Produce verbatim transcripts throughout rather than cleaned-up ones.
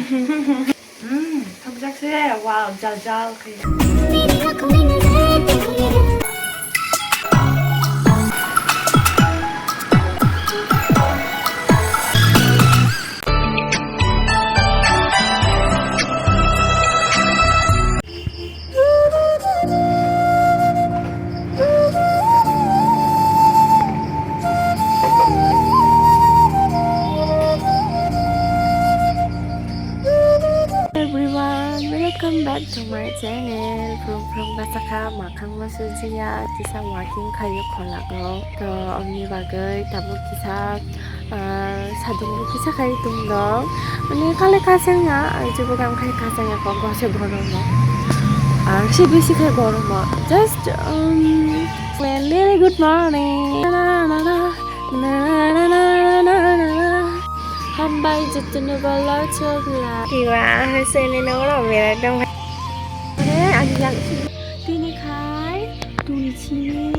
Mm, thokjak se, wow, jal jal khe. Everyone, welcome back to my channel. From from basaka makhang masujiya tisa walking khayo kholago. To omni bagwi tabuk kisa Ah, sadungbo kisa khai tongdok. Mane kale kasangya, ang jebo gam khai kasangya kok gose goromo. Ang se bisi khai goromo. Just, um, well, really good morning. Na, na, na, na. Hambai jotono bolo chokla. Tiwa, sene no ro mera dong. Are, ang yang tini khai, tuni chini.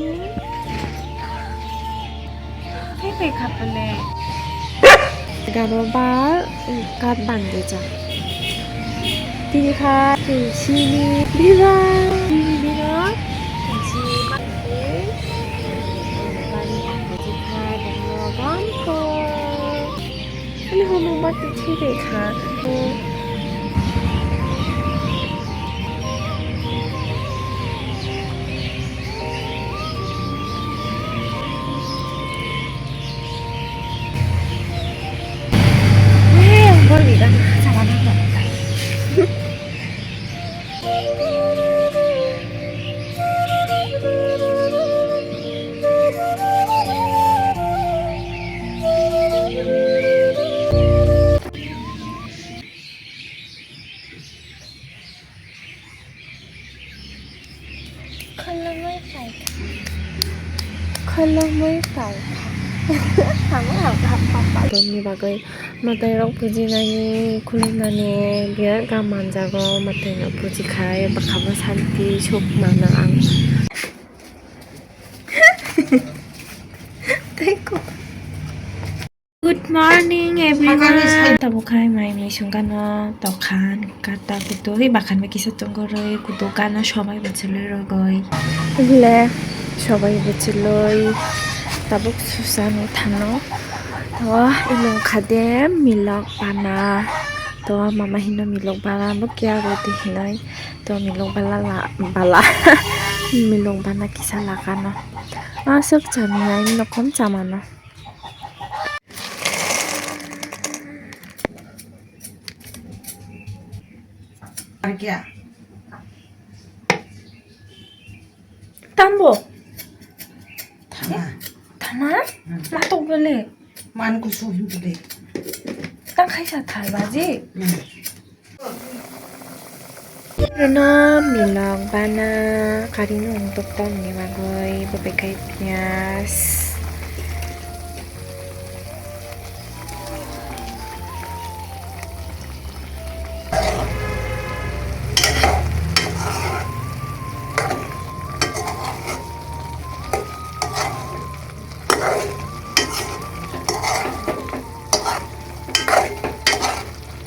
Tei bai kha pele. Garo ba kat bang de ja. Tini kha tini sini biba. Tini bino tini sini bang de. Bani ang de kha dano bang ko. Ani hono ba tu tei bai kha. Khulumui phaikha. Khulumui phaikha. Hamya hamya papa. Tongni bagwi mwtairok pujinani, khulumnani biya gam manjago, mwtairok pujikhai bwkhabo santi suk mano ang. Tei ko. Good morning, everyone. Tabuk khai mai mui sungkano tokhan kata kutui bakhan bai kisa tongoroi kutuk gana sobai bwchwlwi rogoi. Le sobai bwchwlwi tabuk susano thangno. To imung khade milok bana. To mama hino milok bana bo kya rodi hinoi. To milok bala la, bala. Milok bana kisa lakano. Aswk chami ai nokom chamano. Tambo. Thama. Thama? Hmm. Matok bele. Man kusu him bele. Tang khaisa thal baji. Hmm. Rwno milok bana kari nwng tokto wngni bagwi bwbai khai piyas.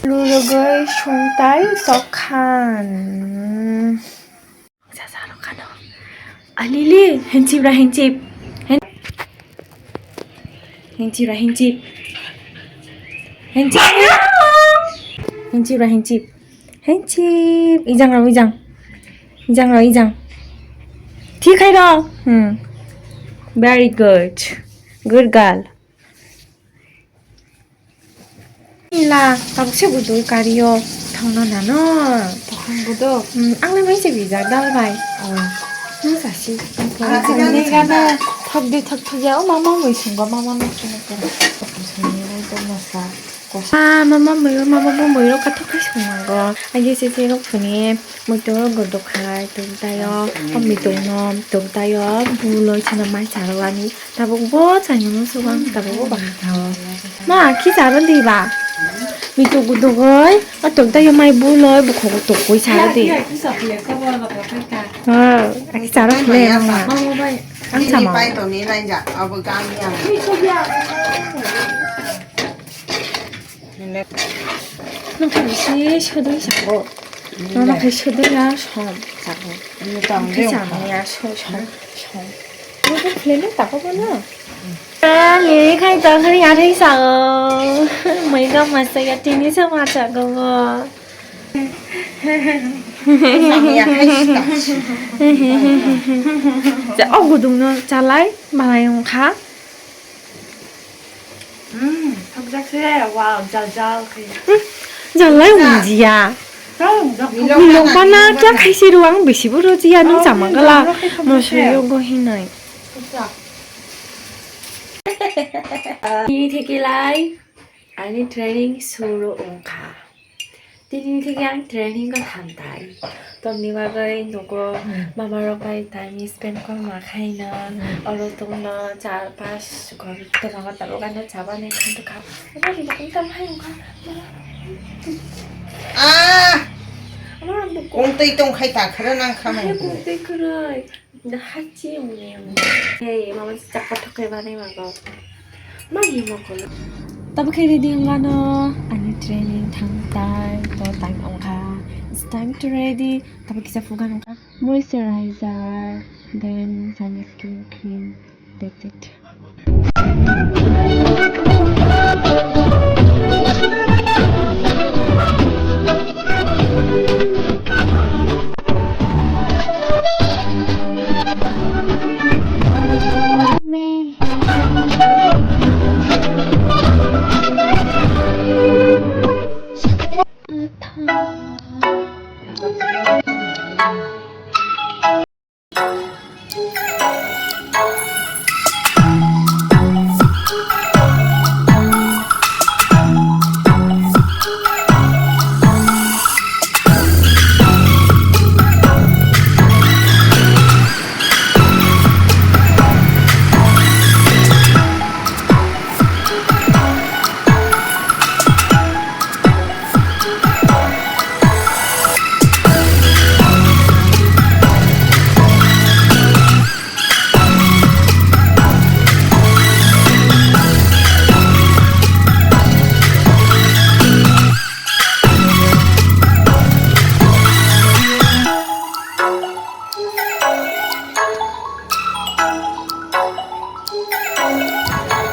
Lurugwi sungtai tokhan. Sasa rokano. Alili, henchip ra henchip. Hen-, henchip ra henchip. Henchip. Henchip. Henchip ra henchip. Henchip. Ijang ra ijang. Ijang ra ijang. Thik hai ro. Hmm. Very good. Good girl. Ila, tabuk se budui kario thangna nano. Takhang buduk. Hmm, ang le mai se bijak dal bai. Oh. Nang sasi. Ang sani gana thak di thak thak ya, o mama mui sunggo, mama no sunggo. Sani rai to masla. Ah, mama mui, mama bo mui ro kathok khai sunggo. Agi se se rok phuni. Muitu guduk khai tong taio, o muitu no tong taio, buloi chana mai charo ani. Tabuk bo chani musu bang, tabuk bo bahai thao. Ma, khi charo di ba? Muitu guduk oi, o tong taio mai buloi, bukhogo tokoi charo di. Ha, khi charo le ma. Ang sama. Nokha bisi sodwi sago. Nono khai sodwi ya som sago. Nokha samya so som som. Nokha philene tako bono. Ani khai tongkhani athai sago. Mui gam masa ya tini sama sago bo. Samya khai sita. Ja, o gudung no chalai malai wngkha. Mm, thokjak se, wow, jal jal khe. Jallai wngjiya. Tau, jak. Milok bana kya khaisi rw ang bisi bo rw jiya nung chama gala. Milok bana khe thokjak se. Moso yogo hinai. Thokjak. Tini theke lai, ani training suru wngkha. Tini theke ang training o thantai. Tongni bagwi nogo mama rok bai time spend korma khaina. Oro tongno char pas ghor tongma tabuk ano chabani khanto kha. Oro ri bakung tam hai wngkha. Ah! Oro bukung. Kung twi tong khai ta khara nang kha. Hai kung twi kwrwi. Hachi wngni wngni. Hey, mama si chakka thokai bani mago. Mani mokolo. Tabo khe ready wngano ani training thangtai to time wngkha. It's time to ready. Tabo kisa phugan wngkha. Moisturizer, then sunscreen cream. That's it.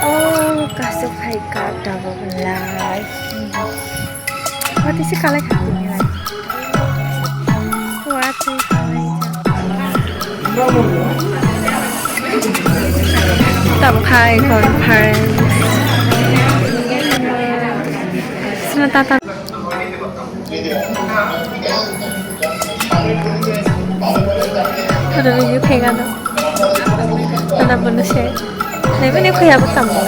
Oh, kasu phai ka tabuk lai. What is it kalai kha tini lai? What is it kalai kha? Tabuk khai conference. Sino tata. Review khaigano. Nana bono se. Naimani khaya bo tamo.